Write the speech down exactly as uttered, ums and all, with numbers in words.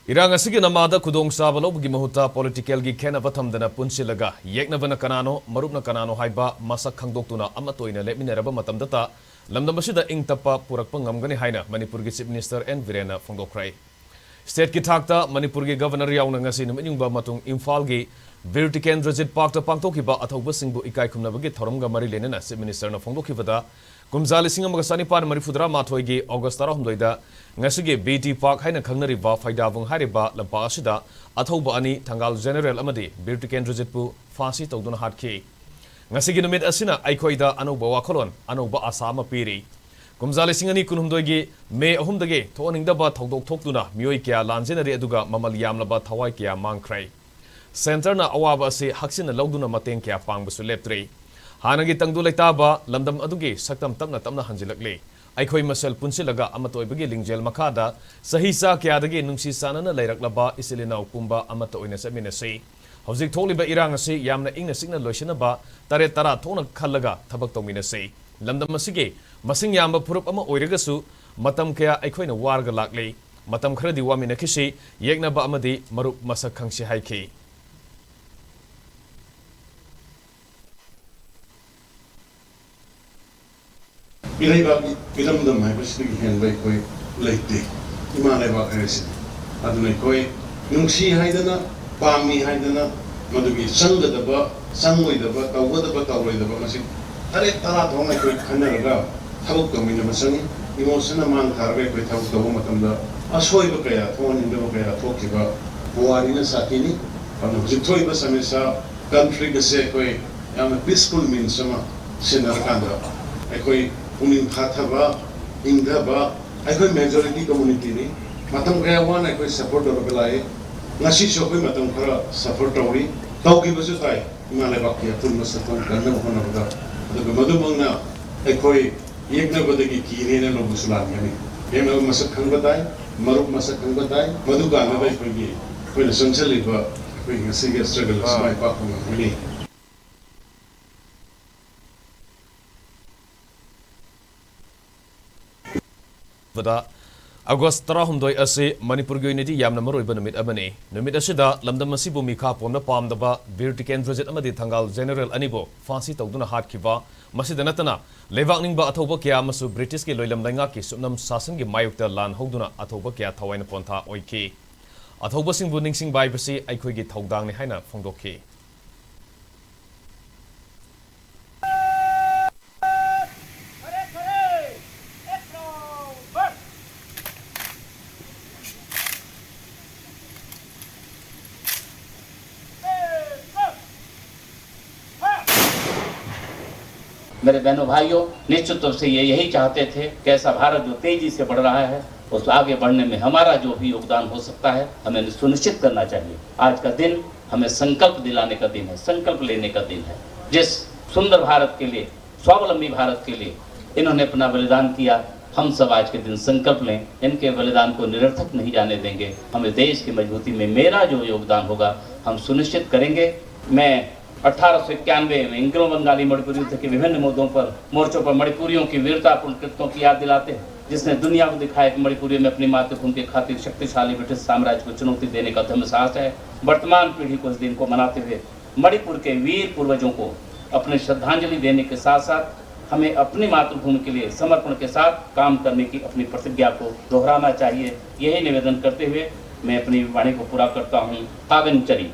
ꯏꯔꯥꯡ ꯑꯁꯤꯒꯤ ꯅꯃꯥꯗ ꯈꯨꯗꯣꯡꯆꯥꯕ ꯂꯧꯕꯒꯤ ꯃꯍꯨꯠꯇ political ꯒꯤ ꯈꯦꯟꯅꯕ ꯊꯝꯗꯅ ꯄꯨꯟꯁꯤꯜꯂꯒ ꯌꯦꯛꯅꯕꯅ ꯀꯅꯥꯅꯣ, ꯃꯔꯨꯞꯅ ꯀꯅꯥꯅꯣ ꯍꯥꯏꯕ ꯃꯁꯛ ꯈꯪꯗꯣꯛꯇꯨꯅ ꯑꯃꯠꯇ ꯑꯣꯏꯅ ꯂꯦꯞꯃꯤꯟꯅꯔꯕ ꯃꯇꯝꯗꯇ ꯂꯝꯗꯝ ꯑꯁꯤꯗ ꯏꯪ ꯇꯞꯄ ꯄꯨꯔꯛꯄ ꯉꯝꯒꯅꯤ ꯍꯥꯏꯅ ꯃꯅꯤꯄꯨꯔꯒꯤ Chief Minister ꯑꯦꯟ ꯕꯤꯔꯦꯟꯅ ꯐꯣꯡꯗꯣꯛꯈ꯭ꯔꯦ꯫ State ꯀꯤ ꯊꯥꯛꯇ ꯃꯅꯤꯄꯨꯔꯒꯤ Governor ꯌꯥꯎꯅ ꯉꯁꯤ ꯅꯨꯃꯤꯠ ꯌꯨꯡꯕ ꯃꯇꯨꯡ ꯏꯝꯐꯥꯜꯒꯤ ꯕꯤꯔ ꯇꯤꯀꯦꯟꯗ꯭ꯔꯖꯤꯠ Park ꯇ ꯄꯥꯡꯊꯣꯛꯈꯤꯕ ꯑꯊꯧꯕꯁꯤꯡꯕꯨ ꯏꯀꯥꯏ ꯈꯨꯝꯅꯕꯒꯤ ꯊꯧꯔꯝꯒ ꯃꯔꯤ ꯂꯩꯅꯅ Chief Minister ꯅ ꯐꯣꯡꯗꯣꯛꯈꯤꯕꯗ, ꯀꯨꯝꯖꯥ ꯂꯤꯁꯤꯡ ꯑꯃꯒ ꯆꯅꯤꯄꯥꯟ ꯃꯔꯤꯐꯨꯇꯔꯥ ꯃꯥꯊꯣꯏꯒꯤ August ꯇꯔꯥꯍꯨꯝꯗꯣꯏꯗ ꯉꯁꯤꯒꯤ ꯕꯤ ꯇꯤ Park ꯍꯥꯏꯅ ꯈꯪꯅꯔꯤꯕ ꯐꯩꯗꯥꯕꯨꯡ ꯍꯥꯏꯔꯤꯕ ꯂꯝꯄꯥꯛ ꯑꯁꯤꯗ ꯑꯊꯧꯕ ꯑꯅꯤ, ꯊꯪꯒꯥꯜ General ꯑꯃꯗꯤ ꯕꯤꯔ ꯇꯤꯀꯦꯟꯗ꯭ꯔꯖꯤꯠꯄꯨ ꯐꯥꯁꯤ ꯇꯧꯗꯨꯅ ꯍꯥꯠꯈꯤ꯫ ꯉꯁꯤꯒꯤ ꯅꯨꯃꯤꯠ ꯑꯁꯤꯅ ꯑꯩꯈꯣꯏꯗ ꯑꯅꯧꯕ ꯋꯥꯈꯜꯂꯣꯟ, ꯑꯅꯧꯕ ꯑꯥꯁꯥ ꯑꯃ ꯄꯤꯔꯤ꯫ ꯀꯨꯝꯖꯥ ꯂꯤꯁꯤꯡ ꯑꯅꯤ ꯀꯨꯟꯍꯨꯝꯗꯣꯏꯒꯤ ꯃꯦ ꯑꯍꯨꯝꯗꯒꯤ ꯊꯣꯛꯍꯟꯅꯤꯡꯗꯕ ꯊꯧꯗꯣꯛ ꯊꯣꯛꯇꯨꯅ ꯃꯤꯑꯣꯏ ꯀꯌꯥ ꯂꯥꯟꯖꯦꯟꯅꯔꯤ, ꯑꯗꯨꯒ ꯃꯃꯜ ꯌꯥꯝꯂꯕ ꯊꯋꯥꯏ ꯀꯌꯥ ꯃꯥꯡꯈ꯭ꯔꯦ꯫ Centre ꯅ ꯑꯋꯥꯕ ꯑꯁꯤ ꯍꯛꯆꯤꯟꯅ ꯂꯧꯗꯨꯅ ꯃꯇꯦꯡ ꯀꯌꯥ ꯄꯥꯡꯕꯁꯨ ꯂꯦꯞꯇ꯭ꯔꯤ꯫ ꯍꯥꯟꯅꯒꯤ ꯇꯪꯗꯨ ꯂꯩꯇꯥꯕ ꯂꯝꯗꯝ ꯑꯗꯨꯒꯤ ꯁꯛꯇꯝ ꯇꯞꯅ ꯇꯞꯅ ꯍꯟꯖꯤꯜꯂꯛꯂꯤ꯫ ꯑꯩꯈꯣꯏ ꯃꯁꯦꯜ ꯄꯨꯟꯁꯤꯜꯂꯒ ꯑꯃꯠꯇ ꯑꯣꯏꯕꯒꯤ ꯂꯤꯡꯖꯦꯜ ꯃꯈꯥꯗ ꯆꯍꯤ ꯆꯥ ꯀꯌꯥꯗꯒꯤ ꯅꯨꯡꯁꯤ ꯆꯥꯟꯅꯅ ꯂꯩꯔꯛꯂꯕ ꯏꯆꯤꯜ ꯏꯅꯥꯎ ꯄꯨꯝꯕ ꯑꯃꯠꯇ ꯑꯣꯏꯅ ꯆꯠꯃꯤꯟꯅꯁꯤ꯫ ꯍꯧꯖꯤꯛ ꯊꯣꯛꯂꯤꯕ ꯏꯔꯥꯡ ꯑꯁꯤ ꯌꯥꯝꯅ ꯏꯪꯅ ꯆꯤꯛꯅ ꯂꯣꯏꯁꯤꯟꯅꯕ ꯇꯔꯦꯠ ꯇꯔꯥ ꯊꯣꯛꯅ ꯈꯜꯂꯒ ꯊꯕꯛ ꯇꯧꯃꯤꯟꯅꯁꯤ꯫ ꯂꯝꯗꯝ ꯑꯁꯤꯒꯤ ꯃꯁꯤꯡ ꯌꯥꯝꯕ ꯐꯨꯔꯨꯞ ꯑꯃ ꯑꯣꯏꯔꯒꯁꯨ ꯃꯇꯝ ꯀꯌꯥ ꯑꯩꯈꯣꯏꯅ ꯋꯥꯔꯒ ꯂꯥꯛꯂꯤ꯫ ꯃꯇꯝ ꯈꯔꯗꯤ ꯋꯥꯃꯤꯟꯅꯈꯤꯁꯤ, ꯌꯦꯛꯅꯕ ꯑꯃꯗꯤ ꯃꯔꯨꯞ ꯃꯁꯛ ꯈꯪꯁꯤ ꯍꯥꯏꯈꯤ꯫ ꯏꯔꯩꯕꯥꯛ ꯏꯔꯝꯗꯝ ꯍꯥꯏꯕꯁꯤꯗꯒꯤ ꯍꯦꯟꯕ ꯑꯩꯈꯣꯏ ꯂꯩꯇꯦ꯫ ꯏꯃꯥ ꯂꯩꯕꯥꯛ ꯍꯥꯏꯔꯤꯁꯤꯅꯤ꯫ ꯑꯗꯨꯅ ꯑꯩꯈꯣꯏ ꯅꯨꯡꯁꯤ ꯍꯥꯏꯗꯅ, ꯄꯥꯝꯃꯤ ꯍꯥꯏꯗꯅ, ꯃꯗꯨꯒꯤ ꯆꯪꯒꯗꯕ, ꯆꯪꯉꯣꯏꯗꯕ, ꯇꯧꯒꯗꯕ, ꯇꯧꯔꯣꯏꯗꯕ, ꯃꯁꯤ ꯇꯔꯦꯠ ꯇꯔꯥ ꯊꯣꯛꯅ ꯑꯩꯈꯣꯏ ꯈꯟꯅꯔꯒ ꯊꯕꯛ ꯇꯧꯃꯤꯟꯅꯕ ꯆꯪꯉꯤ꯫ Emotion ꯅ ꯃꯥꯡ ꯊꯥꯔꯒ ꯑꯩꯈꯣꯏ ꯊꯕꯛ ꯇꯧꯕ ꯃꯇꯝꯗ ꯑꯁꯣꯏꯕ ꯀꯌꯥ, ꯊꯣꯛꯍꯟꯅꯤꯡꯗꯕ ꯀꯌꯥ ꯊꯣꯛꯈꯤꯕ ꯄꯨꯋꯥꯔꯤꯅ ꯁꯥꯈꯤꯅꯤ꯫ ꯑꯗꯨꯅ ꯍꯧꯖꯤꯛ ꯊꯣꯛꯏꯕ ꯁꯃꯁ꯭ꯌꯥ, conflict ꯑꯁꯦ ꯑꯩꯈꯣꯏ ꯌꯥꯝꯅ peaceful means ꯑꯃ ꯁꯤꯖꯤꯟꯅꯔꯀꯥꯟꯗ ꯑꯩꯈꯣꯏ ꯄꯨꯛꯅꯤꯡ ꯐꯥꯊꯕ, ꯏꯪꯊꯕ, ꯑꯩꯈꯣꯏ majority community ꯅꯤ꯫ ꯃꯇꯝ ꯀꯌꯥ ꯋꯥꯅ ꯑꯩꯈꯣꯏ suffer ꯇꯧꯔꯒ ꯂꯥꯛꯏ꯫ ꯉꯁꯤꯁꯨ ꯑꯩꯈꯣꯏ ꯃꯇꯝ ꯈꯔ suffer ꯇꯧꯔꯤ, ꯇꯧꯈꯤꯕꯁꯨ ꯇꯥꯏ꯫ ꯏꯃꯥ ꯂꯩꯕꯥꯛꯀꯤ ꯑꯄꯨꯟꯕ ꯁꯛꯇꯝ ꯀꯟꯅꯕ ꯍꯣꯠꯅꯕꯗ, ꯑꯗꯨꯒ ꯃꯗꯨꯃꯛꯅ ꯑꯩꯈꯣꯏ ꯌꯦꯛꯅꯕꯗꯒꯤ ꯀꯤꯔꯦꯅ ꯂꯧꯕꯁꯨ ꯂꯥꯟꯒꯅꯤ꯫ ꯌꯦꯛꯅꯕ ꯃꯁꯛ ꯈꯪꯕ ꯇꯥꯏ, ꯃꯔꯨꯞ ꯃꯁꯛ ꯈꯪꯕ ꯇꯥꯏ, ꯃꯗꯨ ꯀꯥꯟꯅꯕ ꯑꯩꯈꯣꯏꯒꯤ, ꯑꯩꯈꯣꯏꯅ ꯆꯪꯁꯤꯜꯂꯤꯕ ꯑꯩꯈꯣꯏꯒꯤ ꯉꯁꯤꯒꯤ struggle ꯑꯁꯤ ꯃꯥꯏ ꯄꯥꯛꯄ ꯉꯝꯒꯅꯤ꯫ ꯕꯗ ꯑꯥꯒꯁ ꯇꯔꯥꯍꯨꯝꯗꯣꯏ ꯑꯁꯤ ꯃꯅꯤꯄꯨꯔꯒꯤ ꯑꯣꯏꯅꯗꯤ ꯌꯥꯝꯅ ꯃꯔꯨꯑꯣꯏꯕ ꯅꯨꯃꯤꯠ ꯑꯃꯅꯤ꯫ ꯅꯨꯃꯤꯠ ꯑꯁꯤꯗ ꯂꯝꯗꯝ ꯑꯁꯤꯕꯨ ꯃꯤꯈꯥ ꯄꯣꯟꯕ ꯄꯥꯝꯗꯕ ꯕꯤꯔ ꯇꯤꯀꯦꯟꯗ꯭ꯔꯖꯤꯠ ꯑꯃꯗꯤ ꯊꯪꯒꯥꯜ ꯖꯦꯅꯔꯦꯜ ꯑꯅꯤꯕꯨ ꯐꯥꯡꯁꯤ ꯇꯧꯗꯨꯅ ꯍꯥꯠꯈꯤꯕ, ꯃꯁꯤꯗ ꯅꯠꯇꯅ ꯂꯩꯕꯥꯛ ꯅꯤꯡꯕ ꯑꯊꯧꯕ ꯀꯌꯥ ꯑꯃꯁꯨ ꯕ꯭ꯔꯤꯇꯤꯁꯀꯤ ꯂꯣꯏꯂꯝ ꯂꯩꯉꯥꯛꯀꯤ ꯁꯨꯞꯅꯝ ꯁꯥꯁꯟꯒꯤ ꯃꯥꯌꯣꯛꯇ ꯂꯥꯟ ꯍꯧꯗꯨꯅ ꯑꯊꯧꯕ ꯀꯌꯥ ꯊꯋꯥꯏꯅ ꯄꯣꯟꯊꯥ ꯑꯣꯏꯈꯤ꯫ ꯑꯊꯧꯕꯁꯤꯡꯕꯨ ꯅꯤꯡꯁꯤꯡꯕ ꯍꯥꯏꯕꯁꯤ ꯑꯩꯈꯣꯏꯒꯤ ꯊꯧꯗꯥꯡꯅꯤ ꯍꯥꯏꯅ ꯐꯣꯡꯗꯣꯛꯈꯤ꯫ मेरे बहनों भाइयों, निश्चित रूप से ये यही चाहते थे कि ऐसा भारत जो तेजी से बढ़ रहा है, उस आगे बढ़ने में हमारा जो भी योगदान हो सकता है, हमें सुनिश्चित करना चाहिए। आज का दिन हमें संकल्प दिलाने का दिन है, संकल्प लेने का दिन है। जिस सुंदर भारत के लिए, स्वावलंबी भारत के लिए इन्होंने अपना बलिदान किया, हम सब आज के दिन संकल्प लें, इनके बलिदान को निरर्थक नहीं जाने देंगे। हमें देश की मजबूती में मेरा जो योगदान होगा, हम सुनिश्चित करेंगे। मैं अठारह सौ इक्यानवे में एंग्लो बंगाली मणिपुर युद्ध के विभिन्न मुद्दों पर, मोर्चों पर मणिपुरियों की वीरतापूर्ण कृत्यों की याद दिलाते हैं, जिसने दुनिया को दिखाया कि मणिपुरियों में अपनी मातृभूमि के खातिर शक्तिशाली ब्रिटिश साम्राज्य को चुनौती देने का दृढ़ साहस है। वर्तमान पीढ़ी को इस दिन को मनाते हुए मणिपुर के वीर पूर्वजों को अपनी श्रद्धांजलि देने के साथ साथ हमें अपनी मातृभूमि के लिए समर्पण के साथ काम करने की अपनी प्रतिज्ञा को दोहराना चाहिए। यही निवेदन करते हुए मैं अपनी वाणी को पूरा करता हूँ। फागन चरी।